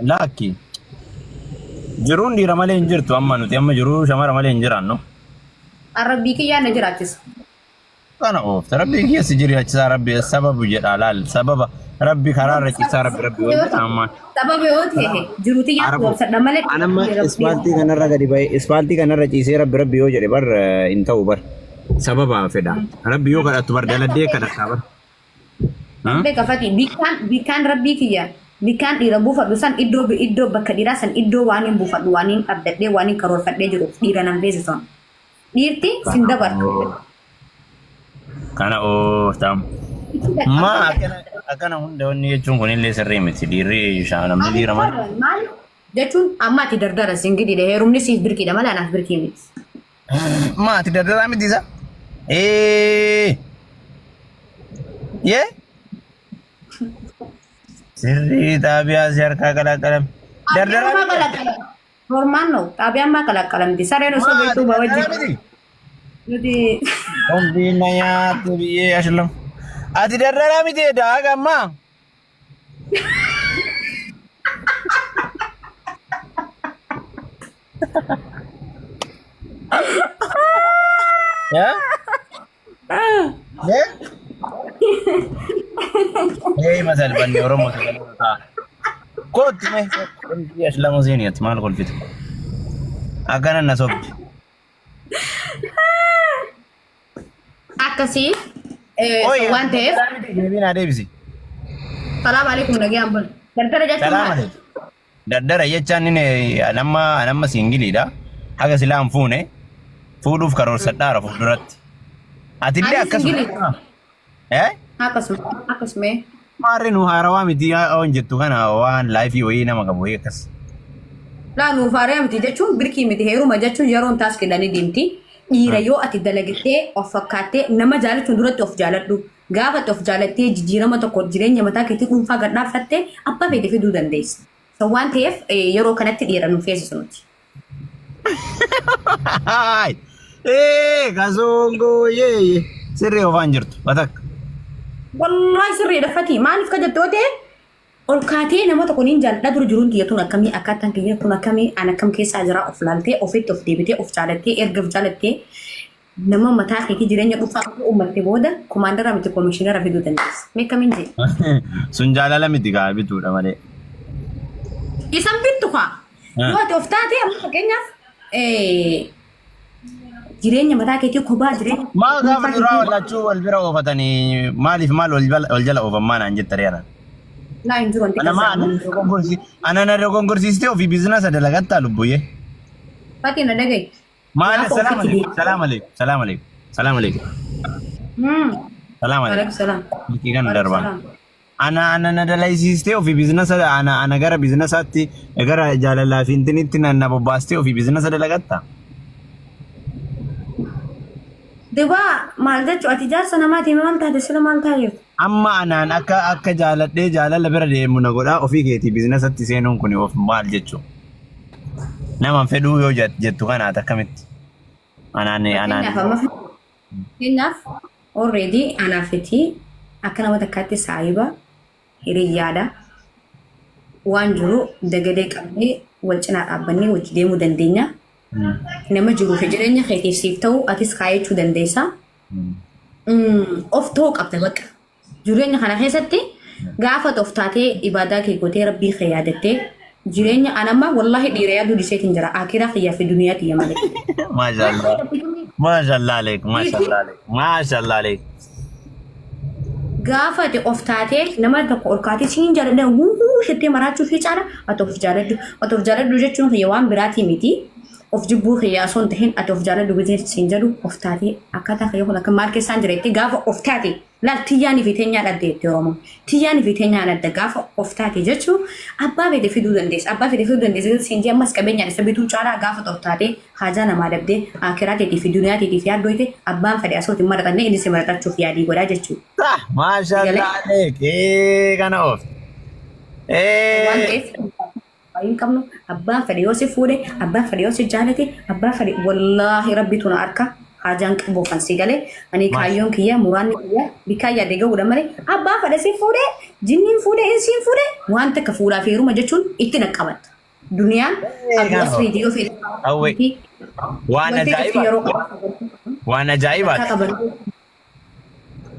Laakki. Jiruun dhiira malee hin jirtu amma nuti amma jiruu shamara malee hin jiraannu. Rabbii kiyyaa na jiraachisa. Kana oofta rabbii kiyya si jiraachisaa rabbi sababu jedha laal sababa rabbi karaa irra ciisaa rabbi rabbi Yoo wanti ta'e amma sababa yoo ta'e jiruu tiyyaa Arabu. obsadha malee Anamma ispaaltii kanarra gadi ba'e ispaaltii kanarra ciisee rabbi rabbi yoo jedhe bar hin ta'u bar sababa fedha rabbi yoo kadhattu bar daladdee kadhattaa bar. Ha? Beeka fati bikkaan bikkaan rabbii kiyya bikkaan dhiira buufadhu san iddoo iddoo bakka dhiiraa san iddoo waan hin buufadhu waan hin abdadhee waan hin karoorfadhee jiru dhiira nan beeksisan. Dhiirti sin dabartu. Kana ooftam. Maa akkana akkana hunda wanni jechuun kunillee sirrii miti. Dhiirri namni dhiira malee. Maal jechuun amma ati dardara singidiidha heerumni siif birqiidha malee anaaf birqii miti. Maa ati dardaraa miti isa? Ee. Yee? Sirrii xaabiyaa si harkaa qalaqqalame. Dardaraa Maa miti? qalaqqalame? Normaan no xaabiyaan maa qalaqqalamti? Sareen osoo Maa ati beektuu bawajji. dardaraa miti? Nuti Qombiin na nyaatti biyyee ashlam. Ati dardaraa miti edaa haga ammaa? Yaa? Yee? Ee masal banni Oromoo sagalee ta'a. Kootti mee qombii ashlamoo seeni ati maal kolfita? Akkana na sobdi. Akkasii Oye, waan ta'eef deebii naa deebisi. salaam alaikum nagaan bul. Dardara jechuun Salaam maal? alaikum. Dardara jechaan inni anamma anamma siingiliidha. Haga silaa hin fuune fuudhuuf karoorsadhaara fuulduratti. Atillee Ani akkasuma. siingiliidha. Eh? Akkasuma akkasuma. Maarri nu haarawaa miti waan jettu kana waan laayifii wayii nama qabu wayii akkas. Laa nuuf haaraa miti jechuun birkii miti heeruma jechuun yeroon taas kennanii deemti. Dhiira yoo ati dalagtee of fakkaattee nama jaalachuun duratti of jaaladhu. Gaafa ati of jaalattee jijjiirama tokko jireenya mataa keetii dhuunfaa gad dhaabfatte abbaa feete fiduu dandeessa. So waan ta'eef yeroo kanatti dhiira nu feesisu nuti. Haay! Ee kasoongoo yee sirrii ofaan jirtu batakka. Wallaahi sirriidha fatii maaliif ka jettu yoo ta'e ol kaatee nama tokko niin jaalladha dura jiruun tiyya tun akkamii akkaataan kiyya kun akkamii an akkam keessaa jira of laaltee ofitti of deebitee of jaalattee erga of jaalattee nama mataa keetii jireenya dhuunfaa qabdu uummatte booda komaandara miti komishinara fiduu dandeessa. Mee akkamiin jee? Sun jaalala miti kaa bituudha malee. Isan bittu kaa. Yoo ati of taate amma fakkeenyaaf jireenya mataa keetii kophaa jireenya Maal gaafa dhuunfaa duraa keetii wallachuu wal bira oofatanii maaliif maal wal jala wal jala oofan maa naan jetta reera. laa hin jiru wanti Ana maa ana dogongorsi ana na dogongorsiistee ofii biizinasa dalagattaa lubbuyyee. Fatiin na dhaga'i. Maal Gaafa salaam ofitti alaikum salaam alaikum salaam alaikum salaam alaikum salaam alaikum. Waalaikum salaam. Milkii kana Waalaikum darbaa. salaam. Ana ana na dalaysiistee ofii biizinasa ana ana gara biizinasaatti gara jaalalaa fi intinitti na na bobbaastee ofii biizinasa dalagatta. Dubaa maal jechu ati jaarsa namaati maal taate sila maal taateef? Amma anaan akka akka jaaladhee jaalala bira deemu na godhaa ofii keetii biizinasatti seenuun kun of maal jechuu. Nama hin fedhuu yoo jettu kanaati akkamitti? Anaan anaan Fakkeenyaaf amma fakkeenyaaf already anaafiti akka nama takkaatti saahiba hiriyyaadha. Waan jiru dagalee qabnee wal cinaa dhaabbannee wajji deemuu dandeenya. Nama jiruu fi jireenya keetiif siif ta'u atis kaayachuu dandeessa. Of ta'uu qabda bakka. Jireenya kana keessatti gaafa ati of taatee ibaadaa kee gootee rabbii kee yaadattee jireenya an amma wallaahi dhiira yaaduu dhiseetiin jira akiraa kiyyaa fi duniyaa tiyya malee. Maashaallah. Maashaallah aleek. Maashaallah aleek. Maashaallah aleek. Gaafa ati of taatee nama tokko ol kaatee siin jaaladha wuhuu jettee maraachuu fi caala ati of jaaladhu. Ati of jaaladhu jechuun kiyya waan biraatii miti. Of jibbuu kiyya osoo hin tahin ati of jaaladhu gisee siin jedhu of taatee akkaataa kiyya kun akka maal keessaan jira jettee gaafa of taate Laal tiyyaanii fi teenyaan adda jetti Oromoon. Tiyyaanii fi teenyaan adda gaafa of taate jechuun abbaa fedhe fiduu dandeessa. Abbaa fedhe fiduu dandeessa siin jee ammas qabeenyaan isa bituu caalaa gaafa of taate haajaa namaa dhabdee akiraa teetii fi duniyaa teetiif yaaddoyte abbaan fedhe asoo hin maraxanne inni si maraxachuuf yaadii godhaa jechuudha. Sah, maashaallah aleek. Ee kana oofte. Waan Ee. ta'eef hin qabnu abbaan fedhe yoo si fuudhe abbaan fedhe yoo si jaalate abbaan fedhe wallaahi rabbitu na arka haajaan qabu kan si galee ani kaayyoon kiyya muraanni kiyya bikkaa yaade gahuudha malee abbaan fedhe si fuudhe Jinniin fuudhe insiin fuudhe waan takka fuudhaa fi heeruma jechuun itti naqqabatta. Duniyaan abuu asriiti yoo feete. Hawwee. Waan Wanti cufti ajaa'ibaa. yeroo qaba. Waan ajaa'ibaati. Sadarkaa qaba.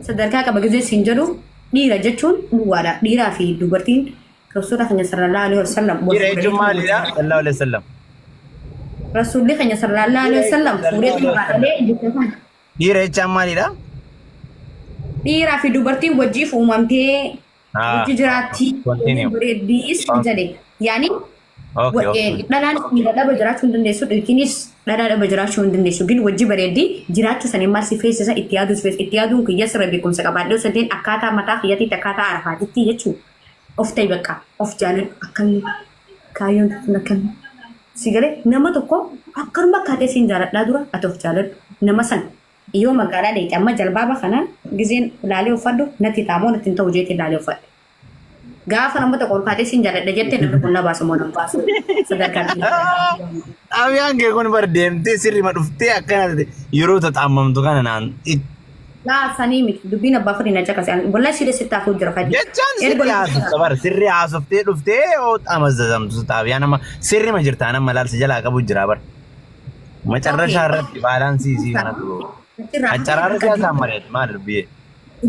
Sadarkaa qaba gizee siin jedhu dhiira jechuun duwwaadha. Dhiiraa fi dubartiin Rasuula keenya sallallahu alaihi wasallam wal Dhiira jechuun fuudhanii maalidha? Sallallahu alaihi wasallam. Rasuulli keenya sallallahu alaihi wasallam fuudhee irraa dhalee jecha kana. Dhiira jechaan maalidha? Dhiiraa fi dubartiin wajjiif uumamtee Ah, wajji jiraatti Continue. bareeddiis jedhe. Yaani Okay, okay. Dhalaan dhiira dhaba jiraachuu hin dandeessu, dhiirtinis dhalaa dhaba jiraachuu hin dandeessu. Gin wajji bareeddi jiraachuu sanii maal si feesisa itti yaaduu si feesisa. Itti yaaduun kiyya sirra beekumsa qabaadhee osoo hin ta'in akkaataa mataa kiyyatiitti akkaataa arafaatitti jechuudha. Of ta'i bakka of jaaladhu akkamii kaayyoon sun akkamii. Si galee nama tokko akkanuma akkaatee siin jaaladhaa dura ati of jaaladhu nama san yoo magaalaa deemte amma jalbaaba kana gizeen ilaalee uffadhu natti taamoo natti hin ta'u jeetii ilaalee uffadhe. Gaafa nama tokko ol kaatee siin jaaladha jette namni kun na baasu moo na hin baasu sadarkaa Xaabiyaan kee kun bar deemtee sirrima dhuftee akkana taate yeroo taxaamamtu kana naan Laa sanii miti dubbiin abbaa fedhi na caqase wallahi si sitti hafuuf jira fadhi. Jechaan sirri haasofta bar sirri haasoftee dhuftee yoo xamazzazamtu xaabiyaan amma sirrima jirtaa nama laalsi jalaa qabu jira bar. Macarrashaa irratti baalaansii isii kanatu Accaraarra siyaasaan mari'atu maal dubbiyee?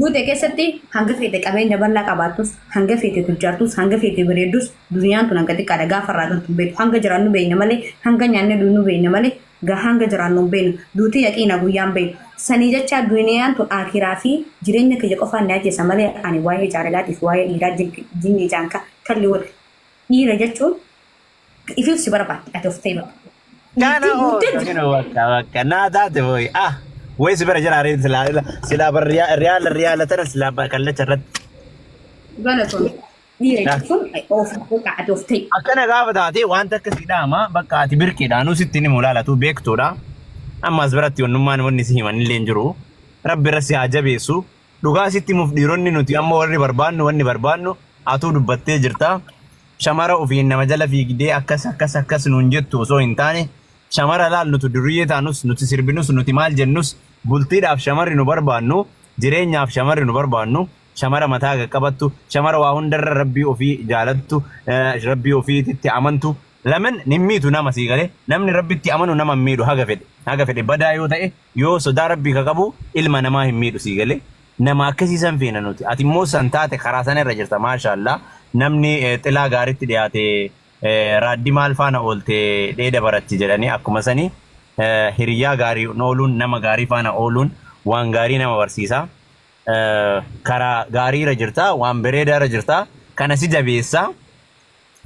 Guute keessatti hanga feete qabeenya bal'aa qabaattus, hanga feete tujjaartus, hanga feete bareeddus duniyaan tun hanga xiqqaadha gaafa irraa galtu hin beektu. Hanga jiraannu beekna malee, hanga nyaannee dhugnu beekna malee, hanga jiraannu hin beeknu. Duuti yaqiina guyyaan beeknu. Sanii jecha duniyaan tun aakiraa fi jireenya kiyya qofaan na ajjeesa malee ani waa'ee jaalalaatiif waa'ee dhiiraa jinnii jaanka kalli wal dhiira jechuun ifiif si barbaaddi ati of ta'e bakka. Kana Dhiirtiin oo guuttee kana bakka bakka naa taate booyi ah wayi si bira jira reet silaa silaa bar riyaala riyaala tana silaa kallacha irratti. Galatoon dhiira jechuun of bakka ati of ta'e. Akkana gaafa taate wanta akkasii dhaama bakka ati birqiidha nuu sitti ni mulaalatu beektuudha. Amma as biratti wannummaan wanni si himan illee hin jiru. Rabbi irra si haa jabeessu. Dhugaa sitti himuuf dhiironni nuti amma warri barbaannu wanni barbaannu atuu dubbattee jirta. Shamara ofiin nama jala fiigdee akkas akkas akkas nuun jettu osoo hin taane shamara laal nuti duriyyee taanus nuti sirbinus nuti maal jennus bultiidhaaf shamarri nu barbaannu jireenyaaf shamarri nu barbaannu shamara mataa qaqqabattu shamara waa hundarra rabbii ofii jaalattu rabbii ofiititti amantu lamen hin miitu nama sii galee namni rabbitti amanu nama hin miidhu haga fedhe haga fedhe badaa yoo ta'e yoo sodaa rabbii ka qabu ilma namaa hin miidhu sii galee nama akkasii san feena nuti ati immoo san taate karaa sana irra jirta maashaallah namni xilaa gaaritti dhiyaate raaddi maal faana oolte dheeda baratti jedhanii akkuma sanii hiriyyaa gaarii ooluun nama gaarii faana ooluun waan gaarii nama barsiisa karaa gaarii irra jirta waan bareedaa irra jirta kana si jabeessa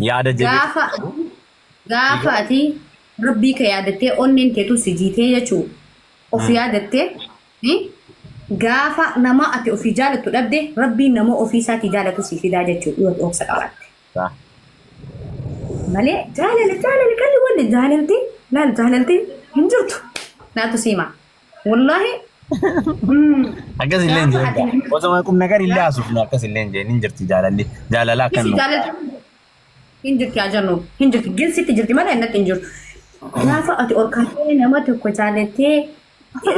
yaada jabeessa Gaafa gaafa ati rabbii kee yaadattee onneen teetu si jiitee jechuu of yaadattee gaafa nama ati ofii jaalattu dhabde rabbiin nama ofii isaatii jaalatu si fidaa jechuu yoo ati obsa qabaatte. Malee jaalala jaalala kalli wanni jaalalti laal jaalalti hin jirtu naatu siima. Wallaahi Akkas illee hin gaafa ati jeen. Osoma qubna gari illee haasofnu akkas illee hin jeen hin jirti jaalalli jaalala akkan Isi nu. jaalalti hin jirti haa jennu hin jirti gilsitti jirti malee innatti hin jirtu. Gaafa ati ol kaatee nama tokko jaalattee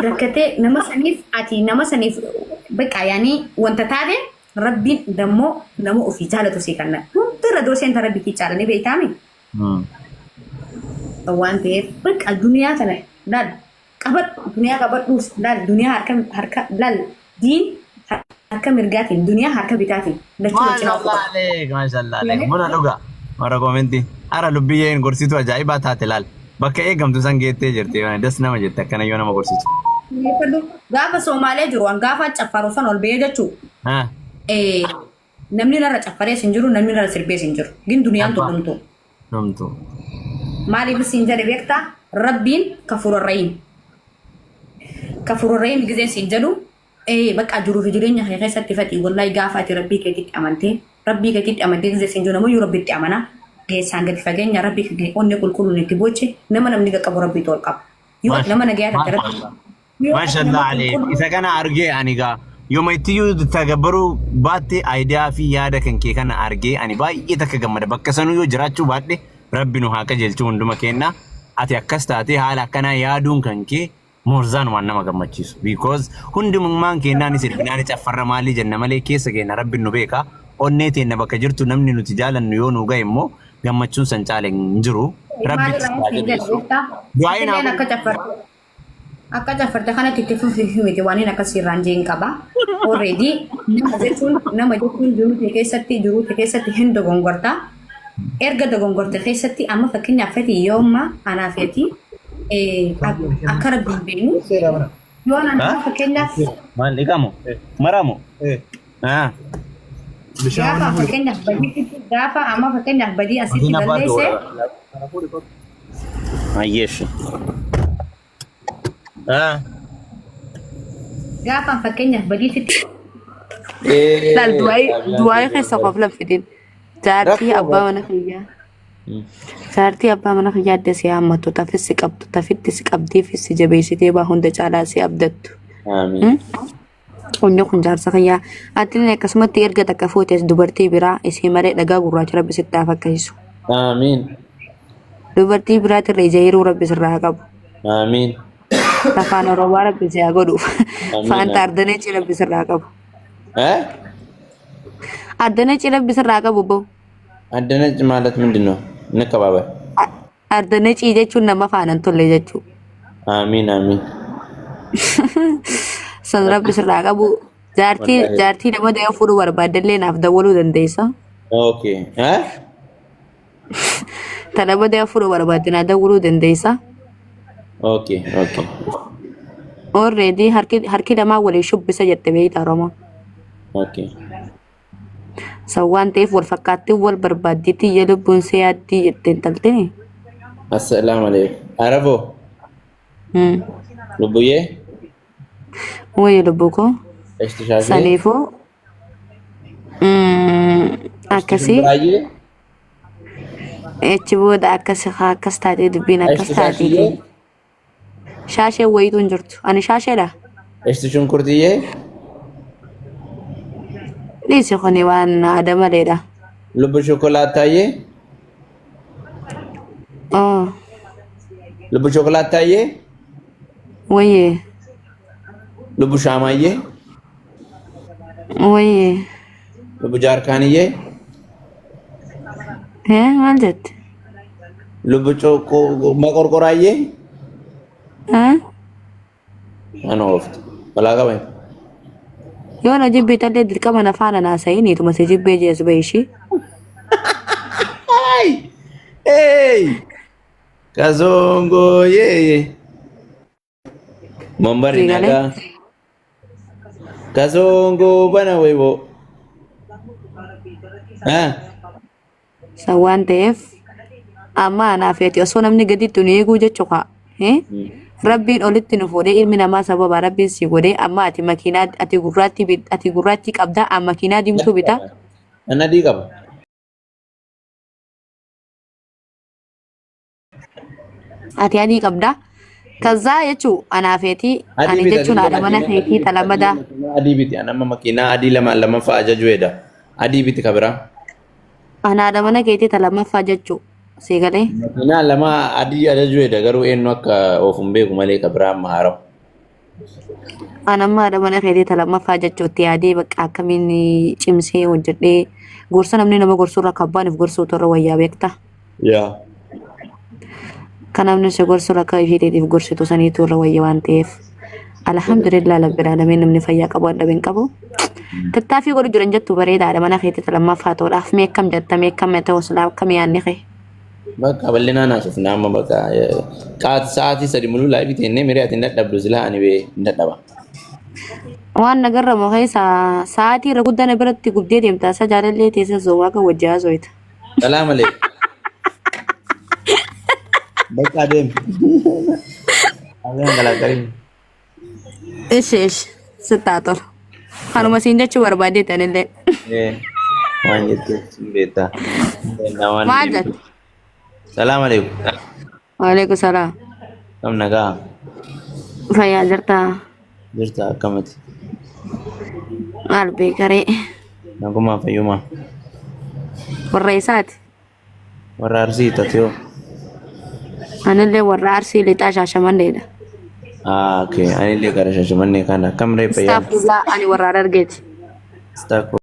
rakkatee nama saniif ati nama saniif bakka yaanii wanta taate rabbiin dammoo nama ofii jaalatu sii kenna. Hundarra dura seenta rabbii kee caalanii beektaami. Waan ta'eef bakka duniyaa tana laal qabadhu duniyaa qabadhuus laal duniyaa harka harka laal diin harka mirgaatiin duniyaa harka bitaatiin lachuu wal cinaa Maashallah aleek maashallah aleek buna dhuga warra koomentii ara lubbiyyeen gorsituu ajaa'ibaa taate laal bakka eegamtu san geettee jirti das nama jette akkana yoo nama gorsitu. Gaafa Soomaalee jiru an gaafa caffaru san ol ba'ee jechuu Ah, namni narra caffarees hin jiru namni narra sirbees hin jiru gin duniyaan Abbaa. tun dhumtu. Dhumtu. Maaliif siin jedhe beektaa rabbiin kafurarrahiim. Kafurarrahiim gizeen siin jedhu bakka jiruu fi jireenya kee keessatti fedhi wallahi gaafa ati rabbii keetitti amantee rabbii keetitti amantee gizee siin jedhu namayyuu rabbitti amana geessaan gadi fageenya rabbii kee onnee qulqulluun itti booche nama namni qaqqabu rabbiitu ol qaba. Yoo ati nama nagayaa taate rabbii yoo ati Maashaallah nama alee qulqulluu isa kana argee ani gaa yooma ittiyyuu tagabbaruu baatte aayidiyaa fi yaada kan kee kana argee ani baay'ee takka gammada bakka sanuu yoo jiraachuu baadhe rabbi nu haa qajeelchu hunduma keenna ati akkas taatee haala akkanaa yaaduun kan kee moorzaan waan nama gammachiisu because hundumummaan keennaa ni sirbinaa ni caffarra maalii jenna malee keessa keenya rabbi nu beeka Onnee teenna bakka jirtu namni nuti jaalannu yoo nu gahe immoo gammachuun san caale hin jiru. Rabbi Maalirraa si haa hin jedhu jabeessu. beektaa? Du'aayi naa Atilleen godhi. akka caffarte akka caffarte kanatti itti fufi miti waan inni akkasii irraan jeen qaba. Already nama jechuun jiruu kee keessatti hin dogongorta. Erga dogongorte keessatti amma fakkeenyaaf fedhi yoo amma anaa feeti akka rabbiin beeknu yoo anaan amma fakkeenyaaf Maal dhiqamu? Maramu? Ah. Gaafa amma fakkeenyaaf badii asitti Makiina baatu balleesse Ayyeesh. Ah. Gaafa fakkeenyaaf badii sitti Laal, du'aayii keessa qof laffidin. Jaartii abbaa mana kiyyaa. Jaartii abbaa mana kiyyaa adda si hammatu, tafis si qabdu, tafitti si qabdii fi si jabeessitee baa hunda caalaa si abdattu. Amiin. Inni kun jaarsa kiyyaa. Atillee akkasumatti erga takka fuutes dubartii biraa isii malee dhagaa gurraacha rabbi sitti haa fakkeessu. Amiin. Dubartii biraatirra ija hiruu rabbi sirraa haa qabu. Amiin. Afaan Oromoo rabbi si haa godhu. Amiin. Faanta ardaneechi rabbi sirraa haa qabu. Eh? Ardaneechi rabbi sirraa haa qabu boo. አደነጭ ማለት ምንድን ነው? እንከባበር። Ardaneechi jechuun nama faana hin tolle jechuudha. አሚን አሚን። San rabbi sirraa haa qabu. Jaartii Wallaahi. Jaartii nama ta'e fuudhuu barbaaddellee naaf dawwaluu dandeessa. Okay እ Ta nama ta'e fuudhuu barbaadde naa dawwaluu dandeessa. Okay. Already harki lamaa waliin shubbisa jette beekta Oromoon. Okay. San waan ta'eef wal fakkaattii wal barbaaddiitti iyya lubbuun si yaaddii jette intaltini. አሰላሙ አለይኩም አረቦ ሉቡዬ። Wayii lubbuu koo. እሽትሻሼ። Saniifuu akkasii. ሽምብራዬ። Achi booda akkas akkas taatee dubbiin akkas እሽትሻሽዬ። taatee. Shaashee wayiitu hin jirtu. Ani shaasheedha. እሽት ሽንኩርትዬ። Dhiisi, kuni waan aadaa maleedha. ሉቡ ሾኮላታዬ። Oh, ሉቡ ሾኮላታዬ። wayyee. ሉቡ ሻማዬ። Wayyee. ሉቡ ጃርካንዬ። Hee, maal jette? ሉቡ መቆርቆራዬ። Eh? አነ ወፍት ወላ ቀበኝ። Yoo na jibbitallee dirqama na faana naasa'iniituma si jibbee jees bahi ishii. Ay! Hey! Kazongo yeye. Mombari Sigale. naga. Kazongo bana weibo. Ah, San waan ta'eef amma anaaf ati osoo namni gaditti nu eeguu jechuu kaa. Rabbiin olitti nu fuudhee ilmi namaa sababa rabbiin si godhee amma ati makiinaa ati gurraatti qabdaa, amma makiinaa diimtuu bitaa. Ana adii qaba. Ati adii qabdaa. Kazaa jechuu anaaf ati Adii ani biti jechuun haadha mana keetii talamadaa. Adii biti ani amma makiinaa adii lama lammaffaa ajajuudha. Adii biti ka biraa. Ana haadha mana keetii talammaffaa jechuu. Si galee? Makiinaa lama adii ajajuudha, garuu eenyu akka oofu hin beeku malee ka biraa amma haarawu. Ana amma haadha mana keetii talammaffaa jechuutti yaadee bakka akkamiin cimsee hojjedhee gorsa namni nama gorsuu irra kabbaaniif gorsuutu irra wayyaa, beektaa. Yaa. Kan namni si gorsu irra akka isheetiif gorsitu saniitu irra wayya waan ta'eef. Alhamdulillah rabbil alamin, namni fayyaa qabu adda hin qabu. Tattaaffii godhu jiran jettu bareedaadha mana keetii talammaffaa ta'uudhaaf. Mee akkam jetta? Mee akkam ta'u silaa, akkam yaadni kee? Bakka bal'inaan haasofna amma, bakka qaati sa'aatii 3 muluu live teennee miree ati hin dadhabdu silaa ani bee hin dadhaba. Waan nagarramu keessa sa'aatii irra guddaa na biratti gubdee deemta. Isa jaalallee teessa zoomaa kan wajji haasoyita. Salaam aleekum. Bakka adeemi. Adeemi galaagalii. Ishi ishi sittaa tola. Kanuma siin jechuu barbaadee tanillee. Waan jettu hin beektaa. Waan Maal jette? Salaam aleekum. Waalaikum salaam. Kam nagaa? Fayyaa jirtaa? Jirta, akkamati? Maal beekaree? Nagumaa, fayyumaa. Warra isaati. Warra Arsii tatiyoo. Anillee warra Arsii lixaa Shaashamanneedha. Ah, okay. Anillee gara Shaashamannee kana. Akkam ree fayyaan? Istaafurlaa, ani warra Harargeeti. Staff.